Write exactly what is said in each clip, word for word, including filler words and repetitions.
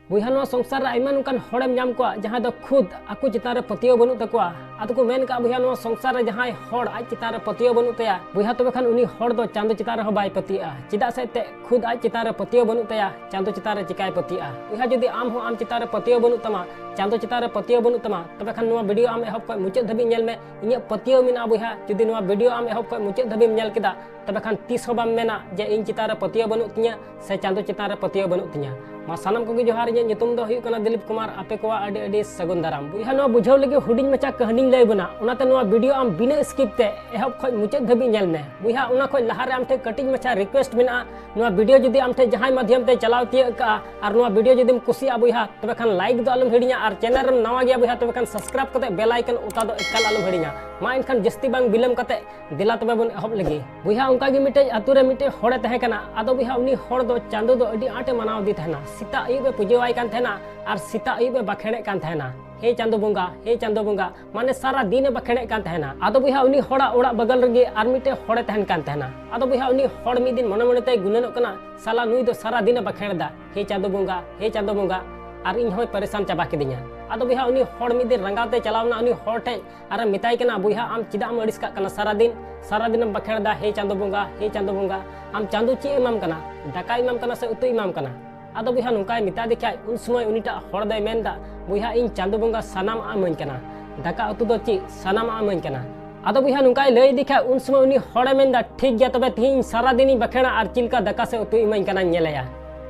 ᱵᱚᱭᱦᱟ, ᱱᱚᱣᱟ ᱥᱚᱝᱥᱟᱨ ᱨᱮ ᱟᱭᱢᱟ ᱱᱚᱝᱠᱟᱱ ᱦᱚᱲᱮᱢ ᱧᱟᱢ ᱠᱚᱣᱟ, ᱡᱟᱦᱟᱸᱭ ᱫᱚ ᱠᱷᱩᱫ ᱟᱠᱚ ᱪᱮᱛᱟᱱ ᱨᱮ ᱯᱟᱹᱛᱭᱟᱹᱣ ᱵᱟᱹᱱᱩᱜ ᱛᱟᱠᱚᱣᱟ᱾ ᱟᱫᱚ ᱠᱚ ᱢᱮᱱ ᱠᱟᱜᱼᱟ, ᱵᱚᱭᱦᱟ, ᱱᱚᱣᱟ ᱥᱚᱝᱥᱟᱨ ᱨᱮ ᱡᱟᱦᱟᱸᱭ ᱦᱚᱲ ᱟᱡ ᱪᱮᱛᱟᱱ ᱨᱮ ᱯᱟᱹᱛᱭᱟᱹᱣ ᱵᱟᱹᱱᱩᱜ ᱛᱟᱭᱟ, ᱵᱚᱭᱦᱟ, ᱛᱚᱵᱮ ᱠᱷᱟᱱ ᱩᱱᱤ ᱦᱚᱲ ᱫᱚ ᱪᱟᱸᱫᱚ ᱪᱮᱛᱟᱱ ᱨᱮᱦᱚᱸ ᱵᱟᱭ ᱯᱟᱹᱛᱭᱟᱹᱜᱼᱟ᱾ ᱪᱮᱫᱟᱜ ᱥᱮ ᱮᱱᱛᱮᱫ ᱠᱷᱩᱫ ᱟᱡ ᱪᱮᱛᱟᱱ ᱨᱮ ᱯᱟᱹᱛᱭᱟᱹᱣ ᱵᱟᱹᱱᱩᱜ ᱛᱟᱭᱟ, ᱪᱟᱸᱫᱚ ᱪᱮᱛᱟᱱ ᱨᱮ ᱪᱤᱠᱟᱭ ᱯᱟᱹᱛᱭᱟᱹᱜᱼᱟ? ᱵᱚᱭᱦᱟ, ᱡᱩᱫᱤ ᱟᱢ ᱦᱚᱸ ᱟᱢ ᱪᱮᱛᱟᱱ ᱨᱮ ᱯᱟᱹᱛᱭᱟᱹᱣ ᱵᱟᱹᱱᱩᱜ ᱛᱟᱢᱟ, ᱪᱟᱸᱫᱚ ᱪᱮᱛᱟᱱ ᱨᱮ ᱯᱟᱹᱛᱭᱟᱹᱣ ᱵᱟᱹᱱᱩᱜ ᱛᱟᱢᱟ, ᱛᱚᱵᱮ ᱠᱷᱟᱱ ᱱᱚᱣᱟ ᱵᱷᱤᱰᱤᱭᱳ ᱟᱢ ᱮᱦᱚᱵ ᱠᱷᱚᱱ ᱢᱩᱪᱟᱹᱫ ᱫᱷᱟᱹᱵᱤᱡ ᱧᱮᱞ ᱢᱮ᱾ ᱤᱧᱟᱹᱜ ᱯᱟᱹᱛᱭᱟᱹᱣ ᱢᱮᱱᱟᱜᱼᱟ, ᱵᱚᱭᱦᱟ, ᱡᱩᱫᱤ ᱱᱚᱣᱟ ᱵᱷᱤᱰᱤᱭᱳ ᱟᱢ ᱮᱦᱚᱵ ᱠᱷᱚᱱ ᱢᱩᱪᱟᱹᱫ ᱫᱷᱟᱹᱵᱤᱡ ᱧᱮᱞ ᱠᱮᱫᱟ, ᱛᱚᱵᱮ ᱠᱷᱟᱱ ᱛᱤᱥ ᱦᱚᱸ ᱵᱟᱢ ᱢᱮᱱᱟ ᱡᱮ ᱤᱧ ᱪᱮᱛᱟᱱ ᱨᱮ ᱯᱟᱹᱛᱭᱟᱹᱣ ᱵᱟᱹᱱᱩᱜ ᱛᱤᱧᱟᱹ ᱥᱮ ᱪᱟᱸᱫᱚ ᱪᱮᱛᱟᱱ ᱨᱮ ᱯᱟᱹᱛᱭᱟᱹᱣ ᱵᱟᱹᱱᱩᱜ ᱛᱤᱧᱟᱹ᱾ ᱢᱟ ᱥᱟᱱᱟᱢ ᱠᱚᱜᱮ ᱡᱚᱦᱟᱨ, ᱤᱧᱟᱹᱜ ᱧᱩᱛᱩᱢ ᱫᱚ ᱦᱩᱭᱩᱜ ᱠᱟᱱᱟ ᱫᱤᱞᱤᱯ ᱠᱩᱢᱟᱨ, ᱟᱯᱮ ᱠᱚᱣᱟᱜ ᱟᱹᱰᱤ ᱟᱹᱰᱤ ᱥᱟᱹᱜᱩᱱ ᱫᱟᱨᱟᱢ᱾ ᱵᱚᱭᱦᱟ, ᱱᱚᱣᱟ ᱵᱩᱡᱷᱟᱹᱣ ᱞᱟᱹᱜᱤᱫ ᱦᱩᱰᱤᱧ ᱢᱟᱪᱷᱟ ᱠᱟᱹᱦᱱᱤᱧ ᱞᱟᱹᱭ ᱵᱚᱱᱟ, ᱚᱱᱟᱛᱮ ᱱᱚᱣᱟ ᱵᱷᱤᱰᱤᱭᱳ ᱟᱢ ᱵᱤᱱᱟᱹ ᱥᱠᱤᱯ ᱛᱮ ᱮᱦᱚᱵ ᱠᱷᱚᱱ ᱢᱩᱪᱟᱹᱫ ᱫᱷᱟᱹᱵᱤᱡ ᱧᱮᱞ ᱢᱮ᱾ ᱵᱚᱭᱦᱟ, ᱚᱱᱟ ᱠᱷᱚᱱ ᱞᱟᱦᱟᱨᱮ ᱟᱢ ᱴᱷᱮᱱ ᱠᱟᱹᱴᱤᱡ ᱢᱟᱪᱷᱟ ᱨᱤᱠᱩᱭᱮᱥᱴ ᱢᱮᱱᱟᱜᱼᱟ, ᱱᱚᱣᱟ ᱵᱷᱤᱰᱤᱭᱳ ᱡᱩᱫᱤ ᱟᱢ ᱴᱷᱮᱱ ᱡᱟᱦᱟᱸᱭ ᱢᱟᱫᱷᱭᱚᱢ ᱛᱮ ᱪᱟᱞᱟᱣ ᱛᱤᱭᱟᱹᱜ ᱠᱟᱜᱼᱟ ᱟᱨ ᱱᱚᱣᱟ ᱵᱷᱤᱰᱤᱭᱳ ᱡᱩᱫᱤᱢ ᱠᱩᱥᱤᱭᱟᱜᱼᱟ, ᱵᱚᱭᱦᱟ, ᱛᱚᱵᱮ ᱠᱷᱟᱱ ᱞᱟᱭᱤᱠ ᱫᱚ ᱟᱞᱚᱢ ᱦᱤᱲᱤᱧᱟ, ᱟᱨ ᱪᱮᱱᱮᱞ ᱨᱮᱢ ᱱᱟᱣᱟ ᱜᱮᱭᱟ, ᱵᱚᱭᱦᱟ, ᱛᱚᱵᱮ ᱠᱷᱟᱱ ᱥᱟᱵᱥᱠᱨᱟᱭᱤᱵ ᱠᱟᱛᱮ ᱵᱮᱞ ᱟᱭᱠᱚᱱ ᱚᱛᱟ ᱫᱚ ᱮᱠᱟᱞ ᱟᱞᱚᱢ ᱦᱤᱲᱤᱧᱟ᱾ ᱢᱟ ᱮᱱᱠᱷᱟᱱ ᱡᱟᱹᱥᱛᱤ ᱵᱟᱝ ᱵᱤᱞᱚᱢ ᱠᱟᱛᱮ ᱫᱮᱞᱟ ᱛᱚᱵᱮ ᱵᱚᱱ ᱮᱦᱚᱵ ᱞᱮᱜᱮ᱾ ᱵᱚᱭᱦᱟ, ᱚᱱᱠᱟ ᱜᱮ ᱢᱤᱫᱴᱮᱡ ᱟᱛᱳ ᱨᱮ ᱢᱤᱫᱴᱮᱡ ᱦᱚᱲᱮ ᱛᱟᱦᱮᱸ ᱠᱟᱱᱟ᱾ ᱟᱫᱚ ᱵᱚᱭᱦᱟ, ᱩᱱᱤ ᱦᱚᱲ ᱫᱚ ᱪᱟᱸᱫᱚ ᱫᱚ ᱟᱹᱰᱤ ᱟᱸᱴᱮ ᱢᱟᱱᱟᱣ ᱟᱫᱮ ᱛᱟᱦᱮᱱᱟ᱾ ᱥᱮᱛᱟᱜ ᱟᱹᱭᱩᱵ ᱮ ᱯᱩᱡᱟᱹᱣᱟᱭ ᱠᱟᱱ ᱛᱟᱦᱮᱱᱟ ᱟᱨ ᱥᱮᱛᱟᱜ ᱟᱹᱭᱩᱵ ᱮ ᱵᱟᱠᱷᱮᱲᱮᱫ ᱠᱟᱱ ᱛᱟᱦᱮᱱᱟ, "ᱦᱮ ᱪᱟᱸᱫᱚ ᱵᱚᱸᱜᱟ, ᱦᱮ ᱪᱟᱸᱫᱚ ᱵᱚᱸᱜᱟ", ᱢᱟᱱᱮ ᱥᱟᱨᱟ ᱫᱤᱱ ᱮ ᱵᱟᱠᱷᱮᱲᱮᱫ ᱠᱟᱱ ᱛᱟᱦᱮᱱᱟ᱾ ᱟᱫᱚ ᱵᱚᱭᱦᱟ, ᱩᱱᱤ ᱦᱚᱲᱟᱜ ᱚᱲᱟᱜ ᱵᱟᱜᱟᱞ ᱨᱮᱜᱮ ᱟᱨ ᱢᱤᱫᱴᱮᱡ ᱦᱚᱲᱮ ᱛᱟᱦᱮᱱ ᱠᱟᱱ ᱛᱟᱦᱮᱱᱟ᱾ ᱟᱫᱚ ᱵᱚᱭᱦᱟ, ᱩᱱᱤ ᱦᱚᱲ ᱢᱤᱫ ᱫᱤᱱ ᱢᱚᱱᱮ ᱢᱚᱱᱮ ᱛᱮᱭ ᱜᱩᱱᱟᱹᱱᱚᱜ ᱠᱟᱱᱟ, "ᱥᱟᱞᱟ, ᱱᱩᱭ ᱫᱚ ᱥᱟᱨᱟ ᱫᱤᱱ ᱮ ᱵᱟᱠᱷᱮᱲ ᱮᱫᱟ, ᱦᱮ ᱪᱟᱸᱫᱚ ᱵᱚᱸᱜᱟ, ᱦᱮ ᱪᱟᱸᱫᱚ ᱵᱚᱸᱜᱟ, ᱟᱨ ᱤᱧ ᱦᱚᱸᱭ ᱯᱟᱨᱤᱥᱟᱱ ᱪᱟᱵᱟ ᱠᱤᱫᱤᱧᱟ᱾" ᱟᱫᱚ ᱵᱚᱭᱦᱟ, ᱩᱱᱤ ᱦᱚᱲ ᱢᱤᱫ ᱫᱤᱱ ᱨᱟᱸᱜᱟᱣ ᱛᱮ ᱪᱟᱞᱟᱣ ᱮᱱᱟ ᱩᱱᱤ ᱦᱚᱲ ᱴᱷᱮᱡ ᱟᱨᱮ ᱢᱮᱛᱟᱭ ᱠᱟᱱᱟ, "ᱵᱚᱭᱦᱟ, ᱟᱢ ᱪᱮᱫᱟᱜ ᱮᱢ ᱟᱹᱲᱤᱥ ᱠᱟᱜ ᱠᱟᱱᱟ? ᱥᱟᱨᱟ ᱫᱤᱱ, ᱥᱟᱨᱟ ᱫᱤᱱ ᱮᱢ ᱵᱟᱠᱷᱮᱲ ᱮᱫᱟ, ᱦᱮ ᱪᱟᱸᱫᱚ ᱵᱚᱸᱜᱟ, ᱦᱮ ᱪᱟᱸᱫᱚ ᱵᱚᱸᱜᱟ᱾ ᱟᱢ ᱪᱟᱸᱫᱚ ᱪᱮᱫ ᱮ ᱮᱢᱟᱢ ᱠᱟᱱᱟ? ᱫᱟᱠᱟᱭ ᱮᱢᱟᱢ ᱠᱟᱱᱟ ᱥᱮ ᱩᱛᱩᱭ ᱮᱢᱟᱢ ᱠᱟᱱᱟ?" ᱟᱫᱚ ᱵᱚᱭᱦᱟ, ᱱᱚᱝᱠᱟᱭ ᱢᱮᱛᱟ ᱫᱮ ᱠᱷᱟᱡ, ᱩᱱ ᱥᱚᱢᱚᱭ ᱩᱱᱤᱴᱟᱜ ᱦᱚᱲ ᱫᱚᱭ ᱢᱮᱱᱫᱟ, "ᱵᱚᱭᱦᱟ, ᱤᱧ ᱪᱟᱸᱫᱚ ᱵᱚᱸᱜᱟ ᱥᱟᱱᱟᱢᱟᱜ ᱮ ᱤᱢᱟᱹᱧ ᱠᱟᱱᱟ, ᱫᱟᱠᱟ ᱩᱛᱩ ᱫᱚ ᱪᱮᱫ, ᱥᱟᱱᱟᱢᱟᱜ ᱮ ᱤᱢᱟᱹᱧ ᱠᱟᱱᱟ᱾" ᱟᱫᱚ ᱵᱚᱭᱦᱟ, ᱱᱚᱝᱠᱟᱭ ᱞᱟᱹᱭ ᱤᱫᱤ ᱠᱷᱟᱡ, ᱩᱱ ᱥᱚᱢᱚᱭ ᱩᱱᱤ ᱦᱚᱲᱮ ᱢᱮᱱᱫᱟ, "ᱴᱷᱤᱠ ᱜᱮᱭᱟ, ᱛᱚᱵᱮ ᱛᱤᱦᱤᱧ ᱤᱧ ᱥᱟᱨᱟ ᱫᱤᱱᱤᱧ ᱵᱟᱠᱷᱮᱲᱟ ᱟᱨ ᱪᱮᱫ ᱞᱮᱠᱟ ᱫᱟᱠᱟ ᱥᱮ ᱩᱛᱩᱭ ᱤᱢᱟᱹᱧ ᱠᱟᱱᱟᱧ ᱧᱮᱞᱮᱭᱟ᱾"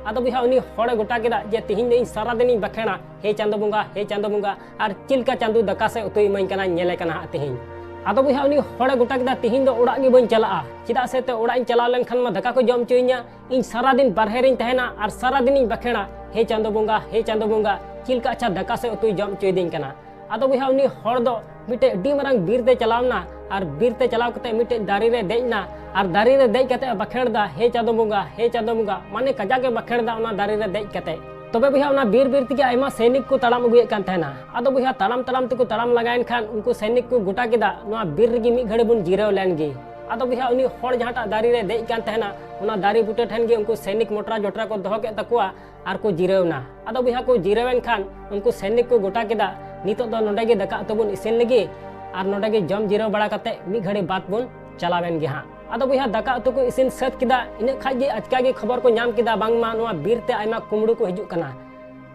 ᱟᱫᱚ ᱵᱚᱭᱦᱟ, ᱩᱱᱤ ᱦᱚᱲᱮ ᱜᱚᱴᱟ ᱠᱮᱫᱟ ᱡᱮ, "ᱛᱤᱦᱤᱧ ᱫᱚ ᱤᱧ ᱥᱟᱨᱟ ᱫᱤᱱᱤᱧ ᱵᱟᱠᱷᱮᱲᱟ, ᱦᱮ ᱪᱟᱸᱫᱚ ᱵᱚᱸᱜᱟ, ᱦᱮ ᱪᱟᱸᱫᱚ ᱵᱚᱸᱜᱟ, ᱟᱨ ᱪᱮᱫ ᱞᱮᱠᱟ ᱪᱟᱸᱫᱚ ᱫᱟᱠᱟ ᱥᱮ ᱩᱛᱩᱭ ᱤᱢᱟᱹᱧ ᱠᱟᱱᱟ ᱧᱮᱞᱮ ᱠᱟᱱᱟ ᱦᱟᱸᱜ ᱛᱤᱦᱤᱧ᱾" ᱟᱫᱚ ᱵᱚᱭᱦᱟ, ᱩᱱᱤ ᱦᱚᱲᱮ ᱜᱚᱴᱟ ᱠᱮᱫᱟ, "ᱛᱤᱦᱤᱧ ᱫᱚ ᱚᱲᱟᱜ ᱜᱮ ᱵᱟᱹᱧ ᱪᱟᱞᱟᱜᱼᱟ, ᱪᱮᱫᱟᱜ ᱥᱮ ᱛᱮ ᱚᱲᱟᱜ ᱤᱧ ᱪᱟᱞᱟᱣ ᱞᱮᱱᱠᱷᱟᱱ ᱢᱟ ᱫᱟᱠᱟ ᱠᱚ ᱡᱚᱢ ᱦᱚᱪᱚᱭᱤᱧᱟ, ᱤᱧ ᱥᱟᱨᱟ ᱫᱤᱱ ᱵᱟᱨᱦᱮ ᱨᱤᱧ ᱛᱟᱦᱮᱱᱟ ᱟᱨ ᱥᱟᱨᱟ ᱫᱤᱱᱤᱧ ᱵᱟᱠᱷᱮᱲᱟ, ᱦᱮ ᱪᱟᱸᱫᱚ ᱵᱚᱸᱜᱟ, ᱦᱮ ᱪᱟᱸᱫᱚ ᱵᱚᱸᱜᱟ, ᱪᱮᱫ ᱞᱮᱠᱟ ᱟᱪᱪᱷᱟ ᱫᱟᱠᱟ ᱥᱮ ᱩᱛᱩᱭ ᱡᱚᱢ ᱦᱚᱪᱚᱭᱤᱫᱤᱧ ᱠᱟᱱᱟ?" ᱟᱫᱚ ᱵᱚᱭᱦᱟ, ᱩᱱᱤ ᱦᱚᱲ ᱫᱚ ᱢᱤᱫᱴᱮᱡ ᱟᱹᱰᱤ ᱢᱟᱨᱟᱝ ᱵᱤᱨ ᱛᱮ ᱪᱟᱞᱟᱣ ᱮᱱᱟ ᱟᱨ ᱵᱤᱨ ᱛᱮ ᱪᱟᱞᱟᱣ ᱠᱟᱛᱮ ᱢᱤᱫᱴᱮᱡ ᱫᱟᱨᱮ ᱨᱮ ᱫᱮᱡ ᱮᱱᱟ ᱟᱨ ᱫᱟᱨᱮ ᱨᱮ ᱫᱮᱡ ᱠᱟᱛᱮ ᱮ ᱵᱟᱠᱷᱮᱲ ᱮᱫᱟ, "ᱦᱮ ᱪᱟᱸᱫᱚ ᱵᱚᱸᱜᱟ, ᱦᱮ ᱪᱟᱸᱫᱚ ᱵᱚᱸᱜᱟ", ᱢᱟᱱᱮ ᱠᱟᱡᱟᱠ ᱮ ᱵᱟᱠᱷᱮᱲ ᱮᱫᱟ ᱚᱱᱟ ᱫᱟᱨᱮ ᱨᱮ ᱫᱮᱡ ᱠᱟᱛᱮ᱾ ᱛᱚᱵᱮ ᱵᱚᱭᱦᱟ, ᱚᱱᱟ ᱵᱤᱨ ᱵᱤᱨ ᱛᱮᱜᱮ ᱟᱭᱢᱟ ᱥᱮᱱᱤᱠ ᱠᱚ ᱛᱟᱲᱟᱢ ᱟᱹᱜᱩᱭᱮᱫ ᱠᱟᱱ ᱛᱟᱦᱮᱱᱟ᱾ ᱟᱫᱚ ᱵᱚᱭᱦᱟ, ᱛᱟᱲᱟᱢ ᱛᱟᱲᱟᱢ ᱛᱮᱠᱚ ᱛᱟᱲᱟᱢ ᱞᱟᱜᱟᱭᱮᱱ ᱠᱷᱟᱱ ᱩᱱᱠᱩ ᱥᱮᱱᱤᱠ ᱠᱚ ᱜᱚᱴᱟ ᱠᱮᱫᱟ, "ᱱᱚᱣᱟ ᱵᱤᱨ ᱨᱮᱜᱮ ᱢᱤᱫ ᱜᱷᱟᱹᱲᱤ ᱵᱚᱱ ᱡᱤᱨᱟᱹᱣ ᱞᱮᱱ ᱜᱮ᱾" ᱟᱫᱚ ᱵᱚᱭᱦᱟ, ᱩᱱᱤ ᱦᱚᱲ ᱡᱟᱦᱟᱸᱴᱟᱜ ᱫᱟᱨᱮ ᱨᱮ ᱫᱮᱡ ᱠᱟᱱ ᱛᱟᱦᱮᱱᱟ, ᱚᱱᱟ ᱫᱟᱨᱮ ᱵᱩᱴᱟᱹ ᱴᱷᱮᱱ ᱜᱮ ᱩᱱᱠᱩ ᱥᱮᱱᱤᱠ ᱢᱚᱴᱨᱟ ᱡᱚᱴᱨᱟ ᱠᱚ ᱫᱚᱦᱚ ᱠᱮᱫ ᱛᱟᱠᱚᱣᱟ ᱟᱨ ᱠᱚ ᱡᱤᱨᱟᱹᱣ ᱮᱱᱟ᱾ ᱟᱫᱚ ᱵᱚᱭᱦᱟ, ᱠᱚ ᱡᱤᱨᱟᱹᱣ ᱮᱱ ᱠᱷᱟᱱ ᱩᱱᱠᱩ ᱥᱮᱱᱤᱠ ᱠᱚ ᱜᱚᱴᱟ ᱠᱮᱫᱟ, ᱱᱤᱛᱚᱜ ᱫᱚ ᱱᱚᱰᱮ ᱜᱮ ᱫᱟᱠᱟ ᱩᱛᱩ ᱵᱚᱱ ᱤᱥᱤᱱ ᱞᱮᱜᱮ ᱟᱨ ᱱᱚᱰᱮ ᱜᱮ ᱡᱚᱢ ᱡᱤᱨᱟᱹᱣ ᱵᱟᱲᱟ ᱠᱟᱛᱮ ᱢᱤᱫ ᱜᱷᱟᱹᱲᱤ ᱵᱟᱫ ᱵᱚᱱ ᱪᱟᱞᱟᱣ ᱮᱱ ᱜᱮ ᱦᱟᱸᱜ᱾ ᱟᱫᱚ ᱵᱚᱭᱦᱟ, ᱫᱟᱠᱟ ᱩᱛᱩ ᱠᱚ ᱤᱥᱤᱱ ᱥᱟᱹᱛ ᱠᱮᱫᱟ᱾ ᱤᱱᱟᱹᱜ ᱠᱷᱟᱡ ᱜᱮ ᱟᱪᱠᱟ ᱜᱮ ᱠᱷᱚᱵᱚᱨ ᱠᱚ ᱧᱟᱢ ᱠᱮᱫᱟ, ᱵᱟᱝᱢᱟ ᱱᱚᱣᱟ ᱵᱤᱨ ᱛᱮ ᱟᱭᱢᱟ ᱠᱩᱢᱵᱽᱲᱩ ᱠᱚ ᱦᱤᱡᱩᱜ ᱠᱟᱱᱟ᱾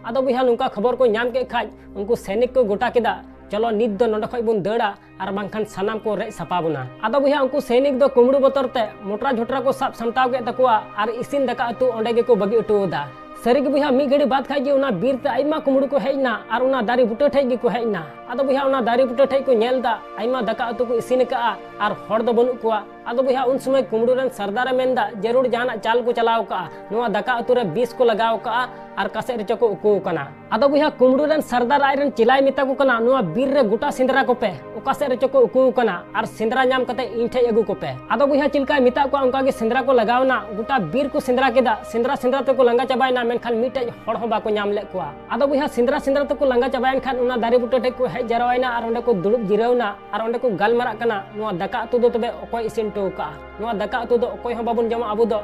ᱟᱫᱚ ᱵᱚᱭᱦᱟ, ᱱᱚᱝᱠᱟ ᱠᱷᱚᱵᱚᱨ ᱠᱚ ᱧᱟᱢ ᱠᱮᱫ ᱠᱷᱟᱡ ᱩᱱᱠᱩ ᱥᱮᱱᱤᱠ ᱠᱚ ᱜᱚᱴᱟ ᱠᱮᱫᱟ, ᱪᱚᱞᱚ ᱱᱤᱛ ᱫᱚ ᱱᱚᱰᱮ ᱠᱷᱚᱡ ᱵᱚᱱ ᱫᱟᱹᱲᱟ ᱟᱨ ᱵᱟᱝᱠᱷᱟᱱ ᱥᱟᱱᱟᱢ ᱠᱚ ᱨᱮᱡ ᱥᱟᱯᱷᱟ ᱵᱚᱱᱟ᱾ ᱟᱫᱚ ᱵᱚᱭᱦᱟ, ᱩᱱᱠᱩ ᱥᱮᱱᱤᱠ ᱫᱚ ᱠᱩᱢᱵᱽᱲᱩ ᱵᱚᱛᱚᱨ ᱛᱮ ᱢᱚᱴᱨᱟ ᱡᱷᱚᱴᱨᱟ ᱠᱚ ᱥᱟᱵ ᱥᱟᱢᱴᱟᱣ ᱠᱮᱫ ᱛᱟᱠᱚᱣᱟ ᱟᱨ ᱤᱥᱤᱱ ᱫᱟᱠᱟ ᱩᱛᱩ ᱚᱸᱰᱮ ᱜᱮᱠᱚ ᱵᱟᱹᱜᱤ ᱦᱚᱴᱚ ᱟᱫᱟ᱾ ᱥᱟᱹᱨᱤ ᱜᱮ ᱵᱚᱭᱦᱟ, ᱢᱤᱫ ᱜᱷᱟᱹᱲᱤ ᱵᱟᱫ ᱠᱷᱟᱡ ᱜᱮ ᱚᱱᱟ ᱵᱤᱨ ᱛᱮ ᱟᱭᱢᱟ ᱠᱩᱢᱵᱽᱲᱩ ᱠᱚ ᱦᱮᱡ ᱮᱱᱟ ᱟᱨ ᱚᱱᱟ ᱫᱟᱨᱮ ᱵᱩᱴᱟᱹ ᱴᱷᱮᱡ ᱜᱮᱠᱚ ᱦᱮᱡ ᱮᱱᱟ᱾ ᱟᱫᱚ ᱵᱚᱭᱦᱟ, ᱚᱱᱟ ᱫᱟᱨᱮ ᱵᱩᱴᱟᱹ ᱴᱷᱮᱡ ᱠᱚ ᱧᱮᱞ ᱮᱫᱟ, ᱟᱭᱢᱟ ᱫᱟᱠᱟ ᱩᱛᱩ ᱠᱚ ᱤᱥᱤᱱ ᱟᱠᱟᱫᱼᱟ ᱟᱨ ᱦᱚᱲ ᱫᱚ ᱵᱟᱹᱱᱩᱜ ᱠᱚᱣᱟ᱾ ᱟᱫᱚ ᱵᱚᱭᱦᱟ, ᱩᱱ ᱥᱚᱢᱚᱭ ᱠᱩᱢᱵᱽᱲᱩ ᱨᱮᱱ ᱥᱟᱨᱫᱟᱨᱮ ᱢᱮᱱ ᱮᱫᱟ, ᱡᱟᱹᱨᱩᱲ ᱡᱟᱦᱟᱱᱟᱜ ᱪᱟᱞ ᱠᱚ ᱪᱟᱞᱟᱣ ᱟᱠᱟᱫᱼᱟ, ᱱᱚᱣᱟ ᱫᱟᱠᱟ ᱩᱛᱩ ᱨᱮ ᱵᱤᱥ ᱠᱚ ᱞᱟᱜᱟᱣ ᱟᱠᱟᱫᱼᱟ ᱟᱨ ᱚᱠᱟ ᱥᱮᱫ ᱨᱮᱪᱚ ᱠᱚ ᱩᱠᱩ ᱟᱠᱟᱱᱟ᱾ ᱟᱫᱚ ᱵᱚᱭᱦᱟ, ᱠᱩᱢᱵᱽᱲᱩ ᱨᱮᱱ ᱥᱟᱨᱫᱟᱨ ᱟᱡ ᱨᱮᱱ ᱪᱮᱞᱟᱭ ᱢᱮᱛᱟ ᱠᱚ ᱠᱟᱱᱟ, ᱱᱚᱣᱟ ᱵᱤᱨ ᱨᱮ ᱜᱚᱴᱟ ᱥᱮᱸᱫᱽᱨᱟ ᱠᱚᱯᱮ, ᱚᱠᱟ ᱥᱮᱫ ᱨᱮᱪᱚ ᱠᱚ ᱩᱠᱩ ᱟᱠᱟᱱᱟ ᱟᱨ ᱥᱮᱸᱫᱽᱨᱟ ᱧᱟᱢ ᱠᱟᱛᱮ ᱤᱧ ᱴᱷᱮᱡ ᱟᱹᱜᱩ ᱠᱚᱯᱮ᱾ ᱟᱫᱚ ᱵᱚᱭᱦᱟ, ᱪᱮᱫ ᱞᱮᱠᱟᱭ ᱢᱮᱛᱟᱫ ᱠᱚᱣᱟ ᱚᱱᱠᱟ ᱜᱮ ᱥᱮᱸᱫᱽᱨᱟ ᱠᱚ ᱞᱟᱜᱟᱣ ᱮᱱᱟ᱾ ᱜᱚᱴᱟ ᱵᱤᱨ ᱠᱚ ᱥᱮᱸᱫᱽᱨᱟ ᱠᱮᱫᱟ, ᱥᱮᱸᱫᱽᱨᱟ ᱥᱮᱸᱫᱽᱨᱟ ᱛᱮᱠᱚ ᱞᱟᱸᱜᱟ ᱪᱟᱵᱟᱭᱮᱱᱟ, ᱢᱮᱱᱠᱷᱟᱱ ᱢᱤᱫᱴᱮᱡ ᱦᱚᱲ ᱦᱚᱸ ᱵᱟᱠᱚ ᱧᱟᱢ ᱞᱮᱫ ᱠᱚᱣᱟ᱾ ᱟᱫᱚ ᱵᱚᱭᱦᱟ, ᱥᱮᱸᱫᱽᱨᱟ ᱥᱮᱸᱫᱽᱨᱟ ᱛᱮᱠᱚ ᱞᱟᱸᱜᱟ ᱪᱟᱵᱟᱭᱮᱱ ᱠᱷᱟᱱ ᱚᱱᱟ ᱫᱟᱨᱮ ᱵᱩᱴᱟᱹ ᱴᱷᱮᱡ ᱠᱚ ᱦᱮᱡ ᱡᱟᱨᱣᱟᱭᱮᱱᱟ ᱟᱨ ᱚᱸᱰᱮ ᱠᱚ ᱫᱩᱲᱩᱵ ᱡᱤᱨᱟᱹᱣ ᱮᱱᱟ ᱟᱨ ᱚᱸᱰᱮ ᱠᱚ ᱜᱟᱞᱢᱟᱨᱟᱜ ᱠᱟᱱᱟ, ᱱᱚᱣᱟ ᱫᱟᱠᱟ ᱩᱛᱩ ᱫᱚ ᱛᱚᱵᱮ ᱚᱠᱚᱭ ᱤᱥᱤᱱ ᱦᱚᱴᱚ ᱟᱠᱟᱫᱼᱟ? ᱱᱚᱣᱟ ᱫᱟᱠᱟ ᱩᱛᱩ ᱫᱚ ᱚᱠᱚᱭ ᱦᱚᱸ ᱵᱟᱵᱚᱱ ᱡᱚᱢᱟ ᱟᱵᱚ ᱫᱚ,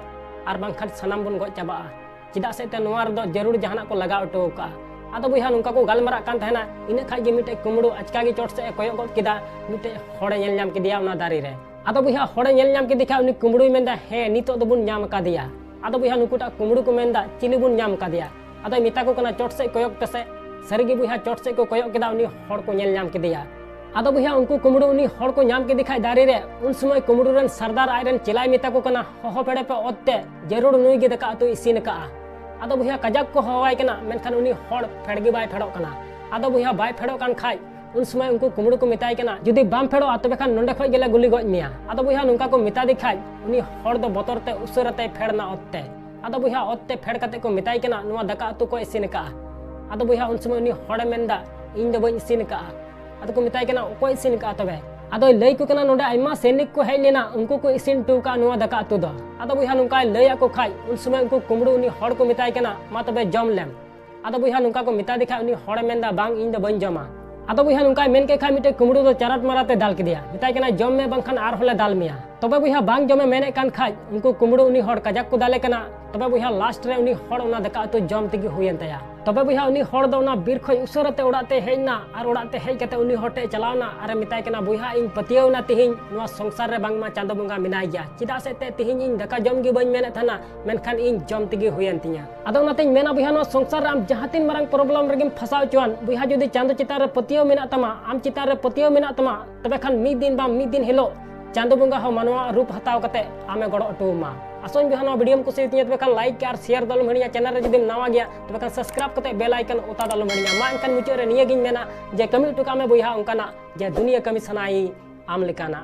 ᱟᱨ ᱵᱟᱝᱠᱷᱟᱱ ᱥᱟᱱᱟᱢ ᱵᱚᱱ ᱜᱚᱡ ᱪᱟᱵᱟᱜᱼᱟ᱾ ᱪᱮᱫᱟᱜ ᱥᱮ ᱮᱱᱛᱮ ᱱᱚᱣᱟ ᱨᱮᱫᱚ ᱡᱟᱹᱨᱩᱲ ᱡᱟᱦᱟᱱᱟᱜ ᱠᱚ ᱞᱟᱜᱟᱣ ᱦᱚᱴᱚ ᱟᱠᱟᱫᱼᱟ᱾ ᱟᱫᱚ ᱵᱚᱭᱦᱟ, ᱱᱚᱝᱠᱟ ᱠᱚ ᱜᱟᱞᱢᱟᱨᱟᱜ ᱠᱟᱱ ᱛᱟᱦᱮᱱᱟ᱾ ᱤᱱᱟᱹ ᱠᱷᱟᱡ ᱜᱮ ᱢᱤᱫᱴᱮᱡ ᱠᱩᱢᱵᱽᱲᱩ ᱟᱪᱠᱟ ᱜᱮ ᱪᱚᱴ ᱥᱮᱫ ᱮ ᱠᱚᱭᱚᱜ ᱜᱚᱫ ᱠᱮᱫᱟ, ᱢᱤᱫᱴᱮᱡ ᱦᱚᱲᱮ ᱧᱮᱞ ᱧᱟᱢ ᱠᱮᱫᱮᱭᱟ ᱚᱱᱟ ᱫᱟᱨᱮ ᱨᱮ᱾ ᱟᱫᱚ ᱵᱚᱭᱦᱟ, ᱦᱚᱲᱮ ᱧᱮᱞ ᱧᱟᱢ ᱠᱮᱫᱮ ᱠᱷᱟᱡ ᱩᱱᱤ ᱠᱩᱢᱵᱽᱲᱩᱭ ᱢᱮᱱᱫᱟ, ᱦᱮᱸ, ᱱᱤᱛᱚᱜ ᱫᱚᱵᱚᱱ ᱧᱟᱢ ᱟᱠᱟᱫᱮᱭᱟ᱾ ᱟᱫᱚ ᱵᱚᱭᱦᱟ, ᱱᱩᱠᱩᱴᱟᱜ ᱠᱩᱢᱵᱽᱲᱩ ᱠᱚ ᱢᱮᱱᱫᱟ, ᱪᱤᱞᱤ ᱵᱚᱱ ᱧᱟᱢ ᱟᱠᱟᱫᱮᱭᱟ? ᱟᱫᱚᱭ ᱢᱮᱛᱟ ᱠᱚ ᱠᱟᱱᱟ, ᱪᱚᱴ ᱥᱮᱫ ᱠᱚᱭᱚᱜ ᱯᱮᱥᱮ᱾ ᱥᱟᱹᱨᱤᱜᱮ ᱵᱚᱭᱦᱟ, ᱪᱚᱴ ᱥᱮᱫ ᱠᱚ ᱠᱚᱭᱚᱜ ᱠᱮᱫᱟ, ᱩᱱᱤ ᱦᱚᱲ ᱠᱚ ᱧᱮᱞ ᱧᱟᱢ ᱠᱮᱫᱮᱭᱟ᱾ ᱟᱫᱚ ᱵᱚᱭᱦᱟ, ᱩᱱᱠᱩ ᱠᱩᱢᱵᱽᱲᱩ ᱩᱱᱤ ᱦᱚᱲ ᱠᱚ ᱧᱟᱢ ᱠᱮᱫᱮ ᱠᱷᱟᱡ ᱫᱟᱨᱮ ᱨᱮ, ᱩᱱ ᱥᱚᱢᱚᱭ ᱠᱩᱢᱵᱽᱲᱩ ᱨᱮᱱ ᱥᱟᱨᱫᱟᱨ ᱟᱡ ᱨᱮᱱ ᱪᱮᱞᱟᱭ ᱢᱮᱛᱟ ᱠᱚ ᱠᱟᱱᱟ, ᱦᱚᱦᱚ ᱯᱮᱲᱮ ᱯᱮ ᱚᱛ ᱛᱮ, ᱡᱟᱹᱨᱩᱲ ᱱᱩᱭ ᱜᱮ ᱫᱟᱠᱟ ᱩᱛᱩ ᱤᱥᱤᱱ ᱟᱠᱟᱫᱼᱟ᱾ ᱟᱫᱚ ᱵᱚᱭᱦᱟ, ᱠᱟᱡᱟᱠ ᱠᱚ ᱦᱚᱦᱚᱣᱟᱭ ᱠᱟᱱᱟ, ᱢᱮᱱᱠᱷᱟᱱ ᱩᱱᱤ ᱦᱚᱲ ᱯᱷᱮᱰ ᱜᱮ ᱵᱟᱭ ᱯᱷᱮᱰᱚᱜ ᱠᱟᱱᱟ᱾ ᱟᱫᱚ ᱵᱚᱭᱦᱟ, ᱵᱟᱭ ᱯᱷᱮᱰᱚᱜ ᱠᱟᱱ ᱠᱷᱟᱡ ᱩᱱ ᱥᱚᱢᱚᱭ ᱩᱱᱠᱩ ᱠᱩᱢᱵᱽᱲᱩ ᱠᱚ ᱢᱮᱛᱟᱭ ᱠᱟᱱᱟ, ᱡᱩᱫᱤ ᱵᱟᱢ ᱯᱷᱮᱰᱚᱜᱼᱟ, ᱛᱚᱵᱮ ᱠᱷᱟᱱ ᱱᱚᱸᱰᱮ ᱠᱷᱚᱡ ᱜᱮᱞᱮ ᱜᱩᱞᱤ ᱜᱚᱡ ᱢᱮᱭᱟ᱾ ᱟᱫᱚ ᱵᱚᱭᱦᱟ, ᱱᱚᱝᱠᱟ ᱠᱚ ᱢᱮᱛᱟ ᱫᱮ ᱠᱷᱟᱡ ᱩᱱᱤ ᱦᱚᱲ ᱫᱚ ᱵᱚᱛᱚᱨ ᱛᱮ ᱩᱥᱟᱹᱨᱟ ᱛᱮᱭ ᱯᱷᱮᱰ ᱮᱱᱟ ᱚᱛ ᱛᱮ᱾ ᱟᱫᱚ ᱵᱚᱭᱦᱟ, ᱚᱛ ᱛᱮ ᱯᱷᱮᱰ ᱠᱟᱛᱮ ᱠᱚ ᱢᱮᱛᱟᱭ ᱠᱟᱱᱟ, ᱱᱚᱣᱟ ᱫᱟᱠᱟ ᱩᱛᱩ ᱠᱚᱭ ᱤᱥᱤᱱ ᱟᱠᱟᱫᱼᱟ? ᱟᱫᱚ ᱵᱚᱭᱦᱟ, ᱩᱱ ᱥᱚᱢᱚᱭ ᱩᱱᱤ ᱦᱚᱲᱮ ᱢᱮᱱᱫᱟ, ᱤᱧ ᱫᱚ ᱵᱟᱹᱧ ᱤᱥᱤᱱ ᱟᱠᱟᱫᱼᱟ᱾ ᱟᱫᱚ ᱠᱚ ᱢᱮᱛᱟᱭ ᱠᱟᱱᱟ, ᱚᱠᱚᱭ ᱤᱥᱤᱱ ᱟᱠᱟᱫᱼᱟ ᱛᱚᱵᱮ? ᱟᱫᱚᱭ ᱞᱟᱹᱭ ᱠᱚ ᱠᱟᱱᱟ, ᱱᱚᱰᱮ ᱟᱭᱢᱟ ᱥᱮᱱᱤᱠ ᱠᱚ ᱦᱮᱡ ᱞᱮᱱᱟ, ᱩᱱᱠᱩ ᱠᱚ ᱤᱥᱤᱱ ᱦᱚᱴᱚ ᱟᱠᱟᱫᱼᱟ ᱱᱚᱣᱟ ᱫᱟᱠᱟ ᱩᱛᱩ ᱫᱚ᱾ ᱟᱫᱚ ᱵᱚᱭᱦᱟ, ᱱᱚᱝᱠᱟᱭ ᱞᱟᱹᱭ ᱟᱠᱚ ᱠᱷᱟᱡ ᱩᱱ ᱥᱚᱢᱚᱭ ᱩᱱᱠᱩ ᱠᱩᱢᱵᱽᱲᱩ ᱩᱱᱤ ᱦᱚᱲ ᱠᱚ ᱢᱮᱛᱟᱭ ᱠᱟᱱᱟ, ᱢᱟ ᱛᱚᱵᱮ ᱡᱚᱢ ᱞᱮᱢ᱾ ᱟᱫᱚ ᱵᱚᱭᱦᱟ, ᱱᱚᱝᱠᱟ ᱠᱚ ᱢᱮᱛᱟ ᱫᱮ ᱠᱷᱟᱡ ᱩᱱᱤ ᱦᱚᱲᱮ ᱢᱮᱱᱫᱟ, ᱵᱟᱝ, ᱤᱧ ᱫᱚ ᱵᱟᱹᱧ ᱡᱚᱢᱟ᱾ ᱟᱫᱚ ᱵᱚᱭᱦᱟ, ᱱᱚᱝᱠᱟᱭ ᱢᱮᱱ ᱠᱮᱫ ᱠᱷᱟᱡ ᱢᱤᱫᱴᱮᱡ ᱠᱩᱢᱵᱽᱲᱩ ᱫᱚ ᱪᱟᱨᱟᱴ ᱢᱟᱨᱟᱛᱮ ᱫᱟᱞ ᱠᱮᱫᱮᱭᱟ, ᱢᱮᱛᱟᱭ ᱠᱟᱱᱟ, ᱡᱚᱢ ᱢᱮ, ᱵᱟᱝᱠᱷᱟᱱ ᱟᱨᱦᱚᱸ ᱞᱮ ᱫᱟᱞ ᱢᱮᱭᱟ᱾ ᱛᱚᱵᱮ ᱵᱚᱭᱦᱟ, ᱵᱟᱝ ᱡᱚᱢᱮ ᱢᱮᱱᱮᱫ ᱠᱟᱱ ᱠᱷᱟᱡ, ᱩᱱᱠᱩ ᱠᱩᱢᱵᱽᱲᱩ ᱩᱱᱤ ᱦᱚᱲ ᱠᱟᱡᱟᱠ ᱠᱚ ᱫᱟᱞᱮ ᱠᱟᱱᱟ᱾ ᱛᱚᱵᱮ ᱵᱚᱭᱦᱟ, ᱞᱟᱥᱴ ᱨᱮ ᱩᱱᱤ ᱦᱚᱲ ᱚᱱᱟ ᱫᱟᱠᱟ ᱩᱛᱩ ᱡᱚᱢ ᱛᱮᱜᱮ ᱦᱩᱭᱮᱱ ᱛᱟᱭᱟ᱾ ᱛᱚᱵᱮ ᱵᱚᱭᱦᱟ, ᱩᱱᱤ ᱦᱚᱲ ᱫᱚ ᱚᱱᱟ ᱵᱤᱨ ᱠᱷᱚᱡ ᱩᱥᱟᱹᱨᱟ ᱛᱮ ᱚᱲᱟᱜ ᱛᱮ ᱦᱮᱡ ᱮᱱᱟ ᱟᱨ ᱚᱲᱟᱜ ᱛᱮ ᱦᱮᱡ ᱠᱟᱛᱮ ᱩᱱᱤ ᱦᱚᱲ ᱴᱷᱮᱡ ᱪᱟᱞᱟᱣ ᱮᱱᱟ ᱟᱨᱮ ᱢᱮᱛᱟᱭ ᱠᱟᱱᱟ, "ᱵᱚᱭᱦᱟ, ᱤᱧ ᱯᱟᱹᱛᱭᱟᱹᱣ ᱮᱱᱟ ᱛᱤᱦᱤᱧ ᱱᱚᱣᱟ ᱥᱚᱝᱥᱟᱨ ᱨᱮ ᱵᱟᱝᱢᱟ ᱪᱟᱸᱫᱚ ᱵᱚᱸᱜᱟ ᱢᱮᱱᱟᱭ ᱜᱮᱭᱟ᱾ ᱪᱮᱫᱟᱜ ᱥᱮ ᱛᱮ ᱛᱤᱦᱤᱧ ᱤᱧ ᱫᱟᱠᱟ ᱡᱚᱢ ᱜᱮ ᱵᱟᱹᱧ ᱢᱮᱱᱮᱫ ᱛᱟᱦᱮᱱᱟ, ᱢᱮᱱᱠᱷᱟᱱ ᱤᱧ ᱡᱚᱢ ᱛᱮᱜᱮ ᱦᱩᱭᱮᱱ ᱛᱤᱧᱟ᱾" ᱟᱫᱚ ᱚᱱᱟᱛᱤᱧ ᱢᱮᱱᱟ ᱵᱚᱭᱦᱟ, ᱱᱚᱣᱟ ᱥᱚᱝᱥᱟᱨ ᱨᱮ ᱟᱢ ᱡᱟᱦᱟᱸ ᱛᱤᱱ ᱢᱟᱨᱟᱝ ᱯᱨᱚᱵᱞᱮᱢ ᱨᱮᱜᱮᱢ ᱯᱷᱟᱥᱟᱣ ᱦᱚᱪᱚᱣᱟᱱ ᱵᱚᱭᱦᱟ, ᱡᱩᱫᱤ ᱪᱟᱸᱫᱚ ᱪᱮᱛᱟᱱ ᱨᱮ ᱯᱟᱹᱛᱭᱟᱹᱣ ᱢᱮᱱᱟᱜ ᱛᱟᱢᱟ, ᱟᱢ ᱪᱮᱛᱟᱱ ᱨᱮ ᱯᱟᱹᱛᱭᱟᱹᱣ ᱢᱮᱱᱟᱜ ᱛᱟᱢᱟ, ᱛᱚᱵᱮ ᱠᱷᱟᱱ ᱢᱤᱫ ᱫᱤᱱ ᱵᱟᱝ ᱢᱤᱫ ᱫᱤᱱ ᱦᱤᱞᱳᱜ ᱪᱟᱸᱫᱚ ᱵᱚᱸᱜᱟ ᱦᱚᱸ ᱢᱟᱱᱣᱟ ᱨᱩᱯ ᱦᱟᱛᱟᱣ ᱠᱟᱛᱮ ᱟᱢᱮ ᱜᱚᱲᱚ ᱦᱚᱴᱚ ᱟᱢᱟ᱾ ᱟᱥᱚᱧ ᱵᱚᱭᱦᱟ, ᱱᱚᱣᱟ ᱵᱷᱤᱰᱤᱭᱳᱢ ᱠᱩᱥᱤᱭᱟᱛᱤᱧᱟ, ᱛᱚᱵᱮ ᱠᱷᱟᱱ ᱞᱟᱭᱤᱠ ᱟᱨ ᱥᱮᱭᱟᱨ ᱫᱚ ᱟᱞᱚᱢ ᱦᱤᱲᱤᱧᱟ᱾ ᱪᱮᱱᱮᱞ ᱨᱮ ᱡᱩᱫᱤᱢ ᱱᱟᱣᱟ ᱜᱮᱭᱟ, ᱛᱚᱵᱮ ᱠᱷᱟᱱ ᱥᱟᱵᱥᱠᱨᱟᱭᱤᱵ ᱠᱟᱛᱮ ᱵᱮᱞ ᱟᱭᱠᱚᱱ ᱚᱛᱟ ᱫᱚ ᱟᱞᱚᱢ ᱦᱤᱲᱤᱧᱟ᱾ ᱢᱟ ᱮᱱᱠᱷᱟᱱ ᱢᱩᱪᱟᱹᱫ ᱨᱮ ᱱᱤᱭᱟᱹ ᱜᱤᱧ ᱢᱮᱱᱟ ᱡᱮ ᱠᱟᱹᱢᱤ ᱦᱚᱴᱚ ᱠᱟᱜ ᱢᱮ ᱵᱚᱭᱦᱟ ᱚᱱᱠᱟᱱᱟᱜ ᱡᱮ ᱫᱩᱱᱤᱭᱟᱹ ᱠᱟᱹᱢᱤ ᱥᱟᱱᱟᱭ ᱟᱢ ᱞᱮᱠᱟᱱᱟᱜ᱾